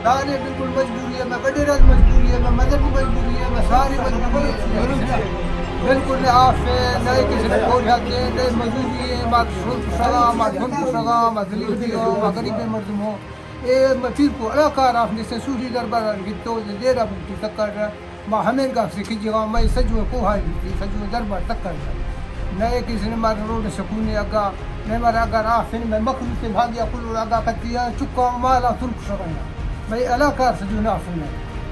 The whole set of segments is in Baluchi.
سارے بالکل مجبوری ہے، میں وڈیرا مجبوری ہے، میں مدنی مجبوری ہے، میں سارے مجبوری ہے۔ بالکل نہ آف ہے، نہ کسی نے کوریاتے، نہ مزدوری ہے، مار شغل کشگا، مار ظلم کشگا، مار ذلیل بیگا، مار غریب مردم ہوں۔ اے میں پیر کو علاقہ راف نے سے سوری دربار گتو، دیر اب کی تک کر رہا۔ ما ہمینگا سے کجی گا، مئے سجو کوہائی بیتی، سجو دربار تکن۔ نئے کسی نے مارا روڈ سکونے اگا، نئے مارا اگا راہ فن، مئے مخلوق تے بھاگیا کلو اگا کتیا، چکا مالا ترک شغنا۔ مئے علاقہ سجو نافن۔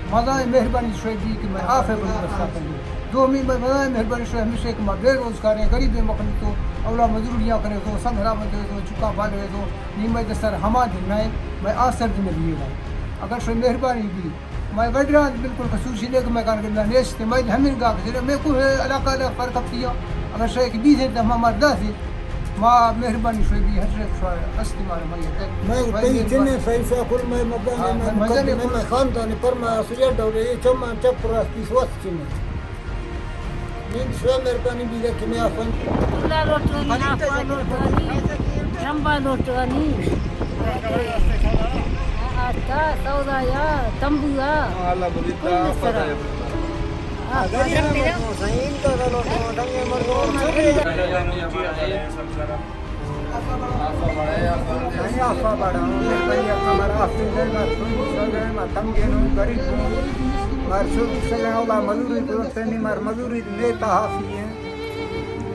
مزائے مہربانی شوی بی کہ مئے آفے بندوبست کنی۔ دومی مئے مزائے مہربانی شوی ہمیشہ کہ ما بے روزگار ہیں، غریب مخلوق تو اولا مزدوریاں کرے تو، سنگھرا بندے تو، چکا بالے تو، نی مئے دسر ہما دن نئے، مئے آسر دن بیے گا۔ اگر شوی مہربانی بی، مئے وڈران بالکل خصوصی نے کہ مئے کار کرنا نیست، مئے ہمین گا کہ مئے کو علاقہ دا فرق اپیا۔ اگر شے کہ بیزے تے ہما مردا سے، ما مہربانی شوی بی ہر شے شوی است مار مئے تے۔ مئے مئے تئی مہربانی۔ چنے صحیح سا کل مئے مردان ہاں، مئے مئے مزن مئے کل۔ مئے خاندان پر ما سجا ڈولے چمان چپ راستی سوست چنے۔ نیم شوی مہربانی بیدہ کہ میں آفن۔ اللہ لوٹانی، آفا لوٹانی، رمبا لوٹانی۔ آتا سودا یا تمبو یا۔ اللہ بلیتا کل سرا۔ آفا۔ زین کا لوٹو، ڈنگے مرگو، چھوٹے۔ نہیں آفا بڑا، ہمارا آفی دے، مار تنگے نو، غریب نو، مار شد سگا، اولا مزدوری کرتے نہیں، مار مزدوری نیتا آفی ہے۔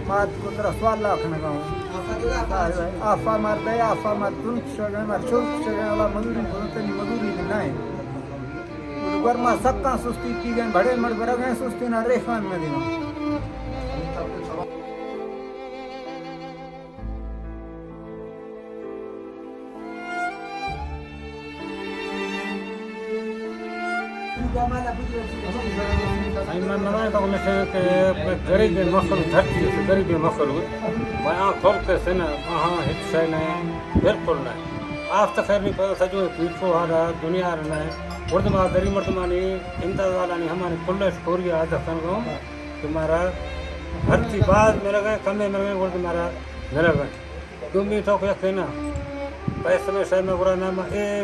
ما کترا سوال لاکھ نہ گاؤں۔ آفا مار دے، آفا مار تن شگن، مار شوق شگن، اللہ مزوری کرتے نہیں، مزوری نہیں۔ گور ما سکاں سستی کی گئے، بڑے مڑ برا گئے سستی نہ ریخان نہ دینا۔ من نمائندہ کو مشن کہ غریب مخلوق دھرتی ہے، غریب مخلوق۔ بیاں کھل کے سن، وہاں ہچ شے نہیں، بالکل نہیں۔ آف تو خیر نہیں پتا، سجو پیچھو ہارا دنیا رہنا ہے۔ مردم آ غریب مردمانی، امداد والانی ہمانی کلش کوری آ دکھن گو کہ مارا ہر چی باز مل گئے، کمے مل گئے، مردم مارا مل گئے۔ دومی تو کہ کہنا، پیسے میں شاید میں برا نام اے۔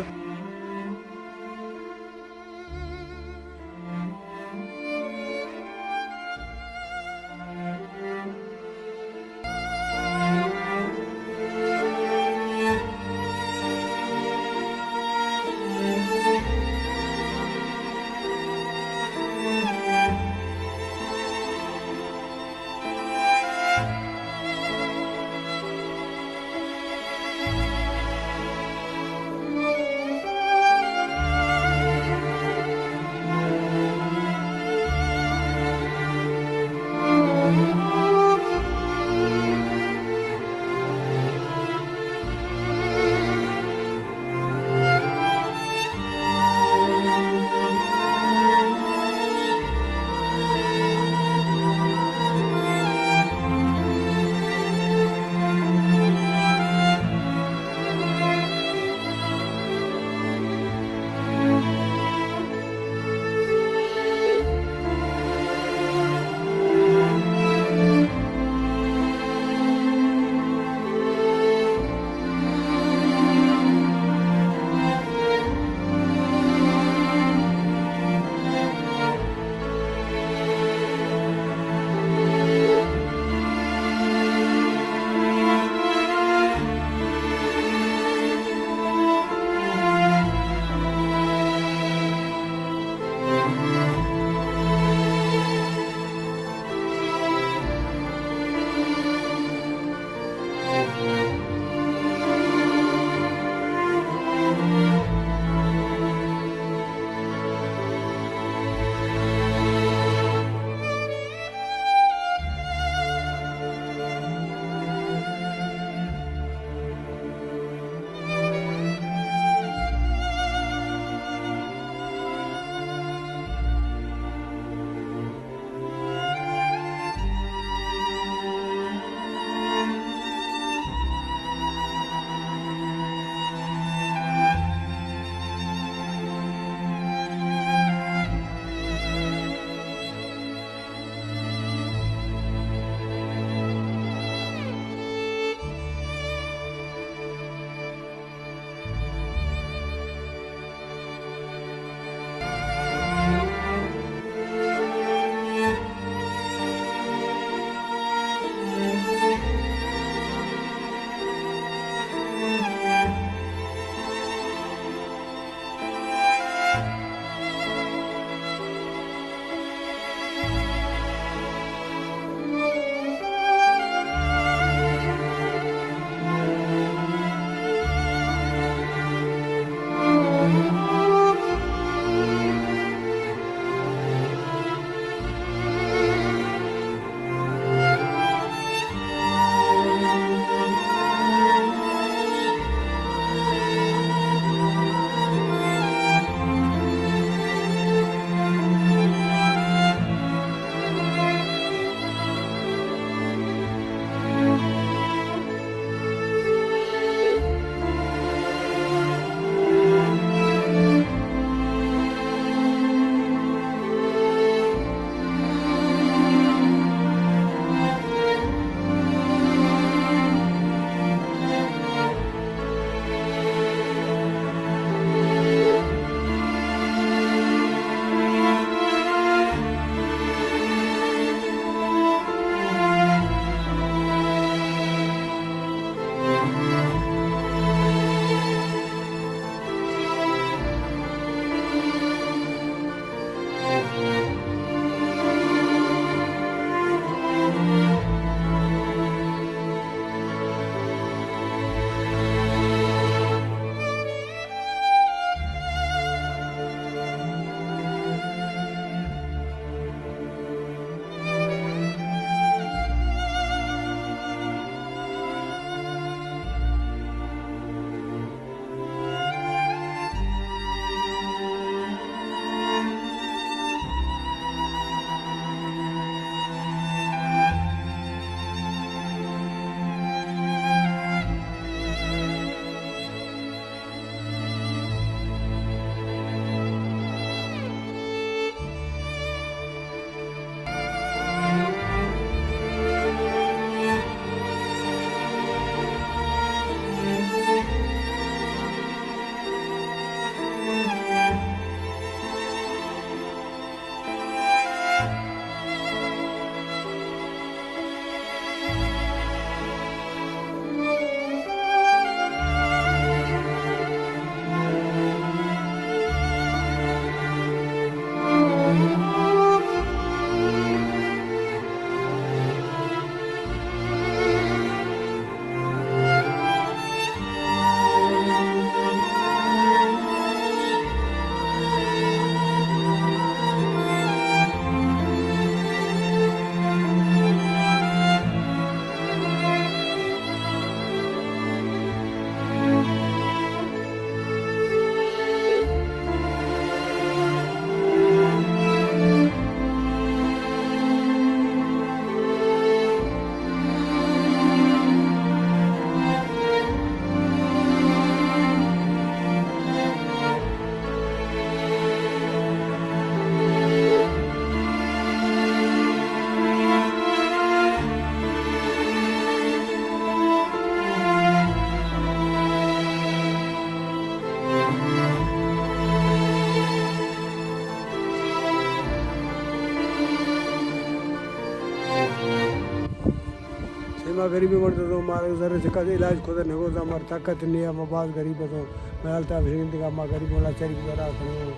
غریبیں مرد تو مارا زر چکا علاج کھودا نگودا، مار طاقت نیا، ما باز غریب تو، ما حالتا بشنگ دگا، ما غریب ولا چری گزارا کنو،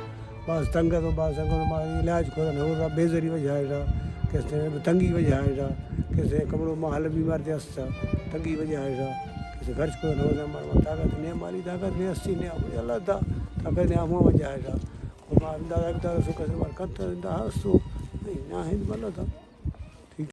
باز تنگ تو، باز تنگ تو، ما علاج کھودا نگودا، بے زری وجہ ہے، کسے تنگی وجہ ہے، کسے کمڑو ما حل بیمار دے استا، تنگی وجہ ہے، کسے خرچ کھودا نگودا، مار طاقت نیا، مالی طاقت نیا، ہستی نیا، اللہ دا طاقت نیا، ہما وجہ ہے، ما اندازہ کتا سو کسے مار کنت، دا ہستو، نہیں، نہ ہند ملتا۔